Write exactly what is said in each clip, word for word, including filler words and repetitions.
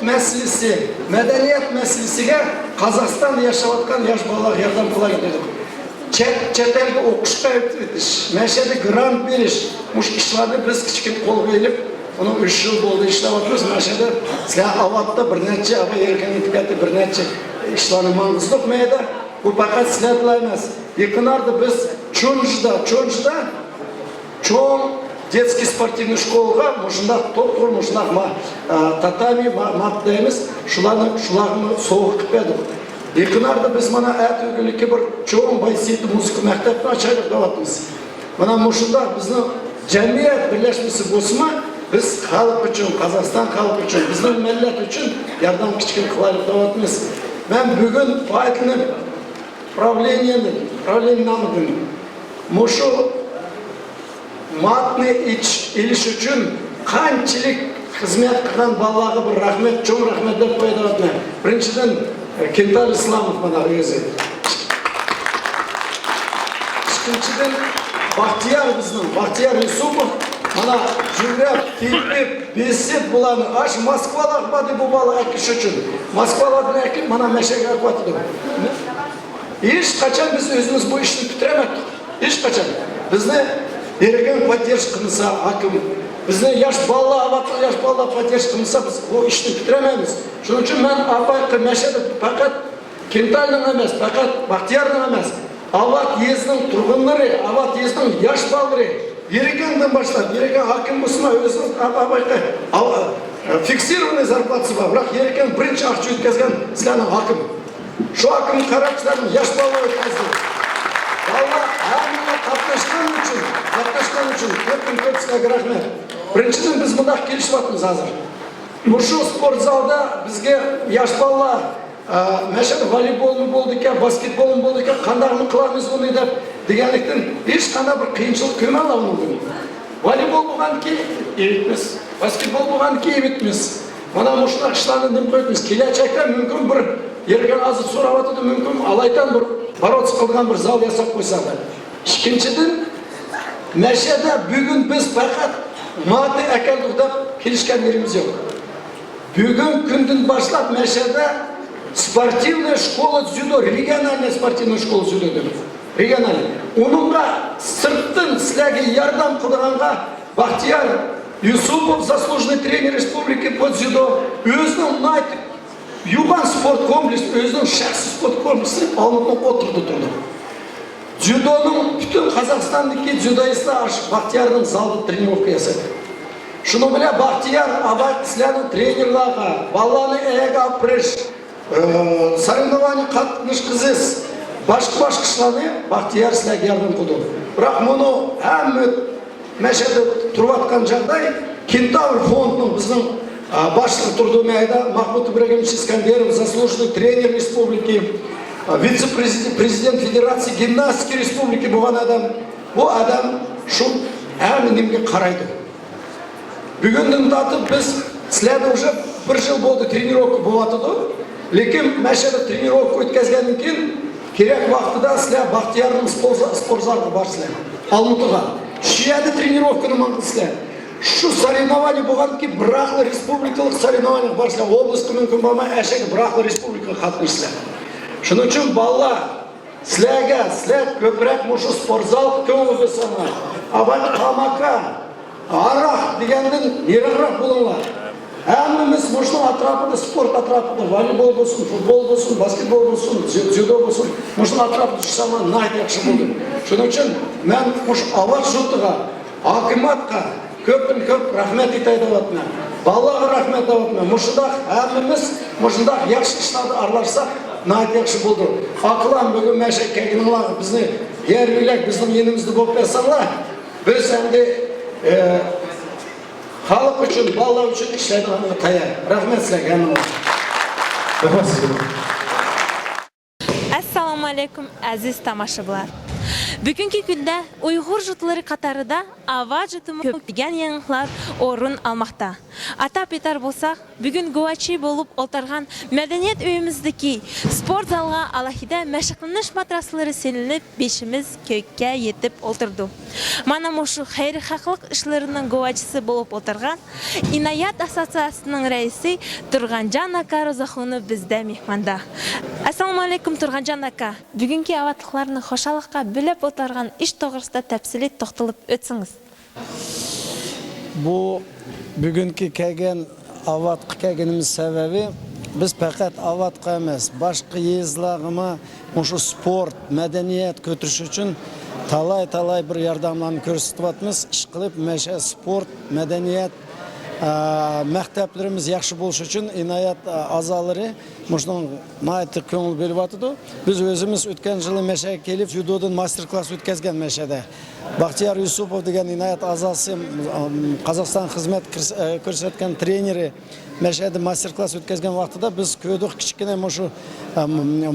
مەسىلىسى، مەدەنىيەت مەسىلىسىگە قازاقىستاندا ياشاۋاتقان ياش بالىلارغا ياردەم قىلايلى دېدۇق. چەت، چەت ئەلگە ئوقۇشقا ئېلىپ كېتىش، مەشەدە گرانت بېرىش، مۇشۇ ئىشلارنى بىز كىچىككىنە قولغا ئېلىپ، ئۇنىڭ ئۈچ يىل بولدى ئىشلەۋاتىمىز. مەشەدە سىلەر ئاۋاتتا بىر نەچچە، ئاۋا ئېرىكەن ئىنتىكەتتە بىر نەچچە ئىشلارنى ماڭغۇزدۇق مەيدە. بۇ پەقەت سىلەردىلا ئەمەس. يېقىن ئارىدا بىز چونجىدا، چونجىدا چوڭ دېتسكىي سپورتىۋنىي شكولىغا مۇشۇنداق توپتوغرا مۇشۇنداق ما-، ئە، تاتامى ما-، مات دەيمىز، شۇلارنى، شۇلارغىمۇ سوۋغا قىلىپ بەردۇق. يېقىن ئارىدا بىز مانا ئەتە ئۆگۈنلۈككە بىر چوڭ بايسىدى مۇزىكا مەكتەپنى ئاچايلىق دەۋاتىمىز. مانا مۇشۇنداق بىزنىڭ جەمئىيەت بىرلەشمىسى بولسىمۇ، بىز خەلق ئۈچۈن، قازاقىستان خەلقى ئۈچۈن، بىزنىڭ مىللەت ئۈچۈن ياردەم كىچىككىنە قىلايلىق دەۋاتىمىز. مەن بۈگۈن پايدىلىنىپ، پراۋلېنىيەدىن، پراۋلېنىيە نامىدىن مۇشۇ ماتنى ئېلىش ئۈچۈن قانچىلىك خىزمەت قىلغان بالىلارغا بىر رەھمەت، چوڭ رەھمەت دەپ قويىدىغان. بىرىنچىدىن، كېنتال ئىسلاموف مانا ئۆزى. ئىككىنچىدىن، باختىيار بىزنىڭ، باختىيار يۈسۈپوف مانا جۈگرەپ، تېپىپ، بېسىپ بۇلارنى ئاش موسكۋالارغا باردى بۇ بالىلار ئەكىش ئۈچۈن. موسكۋالاردىن ئەكىپ مانا مەشەگە ئەكىۋاتىدۇ. ھېچقاچان بىز ئۆزىمىز بۇ ئىشنى پۈتتۈرەلمەپتۇق. ھېچقاچان. بىزنى ئېركىن پوددېرژكا قىلمىسا ھاكىم، بىزنى ياش بالىلار، ئاۋاتلىق ياش بالىلار پوددېرژكا قىلمىسا، بىز بۇ ئىشنى پۈتتۈرەلمەيمىز. شۇنىڭ ئۈچۈن مەن ئاپايقى مەشەدە پەقەت كېنتالنىڭ ئەمەس، پەقەت باختىيارنىڭ ئەمەس، ئاۋات يېزىنىڭ تۇرغۇنلىرى، ئاۋات يېزىنىڭ ياش بالىلىرى، يېرىكەندىن باشلاپ، يېرىكەن ھاكىم بولسىمۇ، ئۆزىنىڭ ئاپايقى، ئاۋ-، فىكسىرованنىي زارپلاتىسى بار، بىراق يېرىكەن بىرىنچى ئاقچا ئۆتكۈزگەن سىلەرنىڭ ھاكىم. شۇ ھاكىمگە قاراپ سىلەرنىڭ ياش بالىلار ئۆتكۈزدى. بالىلار ھەممىڭلار قاتناشقان ئۈچۈن، قاتناشقان ئۈچۈن كۆپتىن كۆپ سىلەرگە رەھمەت. بىرىنچىدىن، بىز مۇنداق كېلىشىۋاتىمىز ھازىر. مۇشۇ سپورت زالدا بىزگە ياش بالىلار، ئە، مەشەدە ۋولېيبولمۇ بولىدىكەن، باسكېتبولمۇ بولىدىكەن، قانداقمۇ قىلىمىز ئۇنى دەپ دېگەنلىكتىن، ھېچقانداق بىر قىيىنچىلىق كۆرمەڭلار ئۇنىڭدىن. ۋولېيبول بولغاندىكىن ئېۋىتىمىز، باسكېتبول بولغاندىكىن ئېۋىتىمىز. مانا مۇشۇنداق ئىشلارنى نېمە قىلىۋېتىمىز. كېلەچەكتە مۇمكىن بىر يەرگە ھازىر سوراۋاتىدۇ، مۇمكىن ئالايتەن بىر بوروتسكا قىلىدىغان بىر زال ياساپ قويساق دەپ. ئىككىنچىدىن، مەشەدە بۈگۈن بىز پەقەت ماتى ئەكەلدۇق دەپ كېلىشكەن يېرىمىز يوق. بۈگۈن كۈندىن باشلاپ مەشەدە спортивная школа дзюдо، региональная спортивная школа дзюдо دەپ. رېگىئونالنىي. ئۇنىڭغا سىرتتىن سىلەرگە ياردەم قىلىدىغانغا باختىيار يۈسۈپوف، заслуженный тренер республики по дзюдо، ئۆزىنىڭ ناھايىتى يوغان سپورت كومپلېكسى، ئۆزىنىڭ شەخسىي سپورت كومپلېكسى ئالمۇتىنىڭ ئوتتۇرىدا تۇرىدۇ. دزيۇدونىڭ پۈتۈن قازاقىستاندىكى دزيۇدوئىستلار ئاشۇ باختىيارنىڭ زالىدا ترېنىروۋكا ياسايدۇ. شۇنىڭ بىلەن باختىيار ئاۋات سىلەرنىڭ ترېنېرلارغا، بالىلارنى ئەيەرگە ئاپىرىش، ئى، سورېۋنوۋانىيە قاتنىشقۇزىش، باشقا-باشقا ئىشلارنى باختىيار سىلەرگە ياردەم قىلىدۇ. بىراق مۇنۇ ھەممە مەشەدە تۇرۇۋاتقان جاغداي، كېنتاۋر فوندىنىڭ بىزنىڭ، ئا، باشلىقى تۇردى مەيدە، ماخمۇت ئىبراگىموۋىچ ئىسكەندېروف، заслуженный тренер республики، ئا، вице-президент федерации гимнастики республики بولغان ئادەم. بۇ ئادەم شۇ ھەممە نېمىگە قارايدۇ. بۈگۈندىن تارتىپ بىز سىلەردە ئۇژې بىر يىل بولدى ترېنىروۋكا بولۇۋاتىدۇ. لېكىن مەشەدە ترېنىروۋكا ئۆتكەزگەندىن كېيىن كېرەك ۋاقتىدا سىلەر باختىيارنىڭ سپورت-، سپورت زالىغا بارىسىلەر. ئالمۇتىغا. شۇ يەردە ترېنىروۋكىنى ماڭىسىلەر. شۇ سورېۋنوۋانىيە بولغاندىن كېيىن بىراقلا رېسپۇبلىكىلىق سورېۋنوۋانىيەگە بارىسىلەر. ئوبلاستقا مۇمكىن بارماي، ئەشەگە بىراقلا رېسپۇبلىكىغا قاتنىشىسىلەر. شۇنىڭ ئۈچۈن بالىلار، سىلەرگە، سىلەر كۆپرەك مۇشۇ سپورت زالغا كۆڭۈل بۆلسەڭلار، ئاۋۋال تاماكا، ھاراق دېگەندىن يىراقراق بولۇڭلار. ھەممىمىز مۇشۇنىڭ ئەتراپىدا، سپورت ئەتراپىدا، ۋولېيبول بولسۇن، فۇتبول بولسۇن، باسكېتبول بولسۇن، دزيۇ-، دزيۇدو بولسۇن، مۇشۇنىڭ ئەتراپىدا يۈرسەڭلار ناھايىتى ياخشى بولىدۇ. شۇنىڭ ئۈچۈن مەن مۇشۇ ئاۋات يۇرتىغا، ھاكىمىيەتكە كۆپتىن كۆپ رەھمەت ئېيتاي دەۋاتىمەن. بالىلارغا رەھمەت دەۋاتىمەن. مۇشۇنداق ھەممىمىز مۇشۇنداق ياخشى ئىشلاردا ئارىلاشساق ناھايىتى ياخشى بولىدۇ. ئاكىلار، بۈگۈن مەشەگە كەلگىنىڭلارغا، بىزنى يار يۆلەك بىزنىڭ يېنىمىزدا بولۇپ بەرسەڭلار، بىز ئەمدى، ئە، خەلق ئۈچۈن، بالىلار ئۈچۈن ئىشلەيدىغانغا تەييار. رەھمەت سىلەرگە ھەممىڭلارغا. رەھمەت سىزگە. ئەسسالامۇئەلەيكۇم، ئەزىز تاماشىبىنلار. بۈگۈنكى كۈندە ئۇيغۇر جۇتلىرى قاتارىدا ئاۋا جۇتىمۇ كۆپلىگەن يېڭىلىقلار ئورۇن ئالماقتا. ئاتاپ ئېيتار بولساق، بۈگۈن گۇۋاچى بولۇپ ئولتۇرغان مەدەنىيەت ئۆيىمىزدىكى سپورت زالغا ئالاھىدە مەشىقلىنىش ماتراسلىرى سېلىنىپ، بېشىمىز كۆككە يېتىپ ئولتۇرىدۇ. مانا مۇشۇ خەيرخاھلىق ئىشلىرىنىڭ گۇۋاچىسى بولۇپ ئولتۇرغان ئىنايەت ئاسسوتسىياتسىيىسىنىڭ رەئىسى تۇرغانجان ئاكا روزاخۇنوف بىزدە مېھماندا. ئەسسالامۇئەلەيكۇم، تۇرغانجان ئاكا. بۈگۈنكى ئاۋاتلىقلارنى خۇشاللىققا بۆلەپ ئولتۇرغان ئىش توغرىسىدا تەپسىلىي توختىلىپ ئۆتسىڭىز. بۇ بۈگۈنكى كەلگەن ئاۋاتقا كەلگىنىمىز سەۋەبى، بىز پەقەت ئاۋاتقا ئەمەس، باشقا يېزىلارغىمۇ مۇشۇ سپورت، مەدەنىيەت كۆتۈرۈش ئۈچۈن تالاي-تالاي بىر ياردەملەرنى كۆرسىتىۋاتىمىز. ئىشقىلىپ، مەشە سپورت، مەدەنىيەت، ئە، مەكتەپلىرىمىز ياخشى بولۇشى ئۈچۈن ئىنايەت، ئە، ئەزالىرى مۇشۇنىڭ ناھايىتى كۆڭۈل بۆلۈۋاتىدۇ. بىز ئۆزىمىز ئۆتكەن يىلى مەشەگە كېلىپ، دزيۇدودىن ماستېر-كلاس ئۆتكەزگەن مەشەدە. باختىيار يۈسۈپوف دېگەن ئىنايەت ئەزاسى، ئىم، قازاقىستان خىزمەت كىرس-، ئە، كۆرسەتكەن ترېنېرى مەشەدە ماستېر-كلاس ئۆتكەزگەن ۋاقتىدا بىز كۆردۇق، كىچىككىنە مۇشۇ، ئە،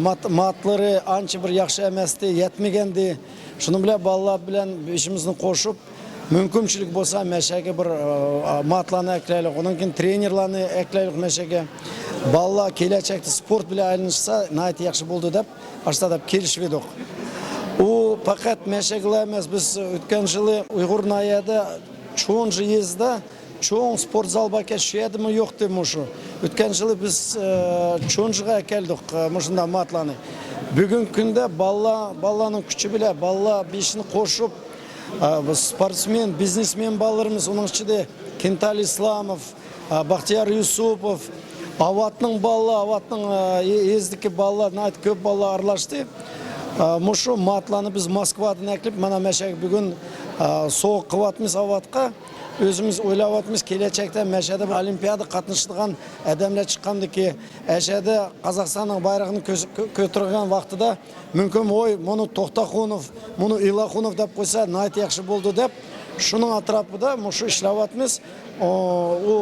مات-، ماتلىرى ئانچە بىر ياخشى ئەمەستى، يەتمىگەندى. شۇنىڭ بىلەن بالىلار بىلەن بېشىمىزنى قوشۇپ، مۇمكىنچىلىك بولسا مەشەگە بىر، ئە، ماتلارنى ئەكلەيلى، ئۇنىڭ كېيىن ترېنېرلارنى ئەكلەيلى مەشەگە. بالىلار كېلەچەكتە سپورت بىلەن ئايلىنىشسا ناھايىتى ياخشى بولىدۇ دەپ، ئاشۇنداق دەپ كېلىشىۋىدۇق. ئۇ پەقەت مەشەگىلا ئەمەس، بىز ئۆتكەن يىلى ئۇيغۇر ناھىيەدە چونجى يېزىدا چوڭ سپورت زال باركەن، شۇ يەردىمۇ يوقتى مۇشۇ. ئۆتكەن يىلى بىز، ئە، چونجىغا ئەكەلدۇق، ئە، مۇشۇنداق ماتلارنى. بۈگۈنكى كۈندە بالىلار، بالىلارنىڭ كۈچى بىلەن، بالىلار بېشىنى قوشۇپ، ئە، بۇ سپورتسمېن، بىزنېسمېن بالىلىرىمىز، ئۇنىڭ ئىچىدە كېنتال ئىسلاموف، ئە، باختىيار يۈسۈپوف، ئاۋاتنىڭ بالىلار، ئاۋاتنىڭ، ئە، يېزىدىكى بالىلار، ناھايىتى كۆپ بالىلار ئارىلاشتى. ئە، مۇشۇ ماتلارنى بىز موسكۋادىن ئەكىلىپ، مانا مەشەگە بۈگۈن، ئە، سوۋغا قىلىۋاتىمىز ئاۋاتقا. ئۆزىمىز ئويلاۋاتىمىز، كېلەچەكتە مەشەدە بىر ئولىمپىيادىغا قاتنىشىدىغان ئادەملەر چىققاندىكى، ئەشەدە قازاقىستاننىڭ بايرىقىنى كۆس-، كۆ-، كۆتۈرگەن ۋاقتىدا مۇمكىن، ۋوي، مۇنۇ توختاخۇنوف، مۇنۇ ئىلاخۇنوف دەپ قويسا ناھايىتى ياخشى بولىدۇ دەپ، شۇنىڭ ئەتراپىدا مۇشۇ ئىشلەۋاتىمىز. ئۇ، ئۇ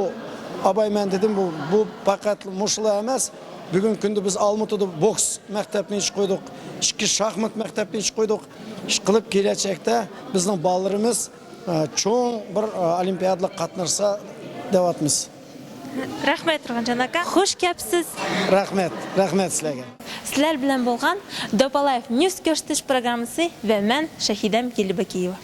ئاباي مەن دېدىم، بۇ، بۇ پەقەت مۇشۇلا ئەمەس. بۈگۈنكى كۈندە بىز ئالمۇتىدا بوكس مەكتەپنى ئېچىپ قويدۇق، ئىككى شاھمات مەكتەپنى ئېچىپ قويدۇق. ئىشقىلىپ كېلەچەكتە بىزنىڭ بالىلىرىمىز ئە، چوڭ بىر، ئە، ئولىمپىيادىلارغا قاتناشسا دەۋاتىمىز. رەھمەت، تۇرغانجان ئاكا. خۇش كەپسىز. رەھمەت، رەھمەت سىلەرگە. سىلەر بىلەن بولغان دوپالايف نيۇس كۆرسىتىش پروگراممىسى ۋە مەن، شەھىدەم گېلىبېكىيېۋا.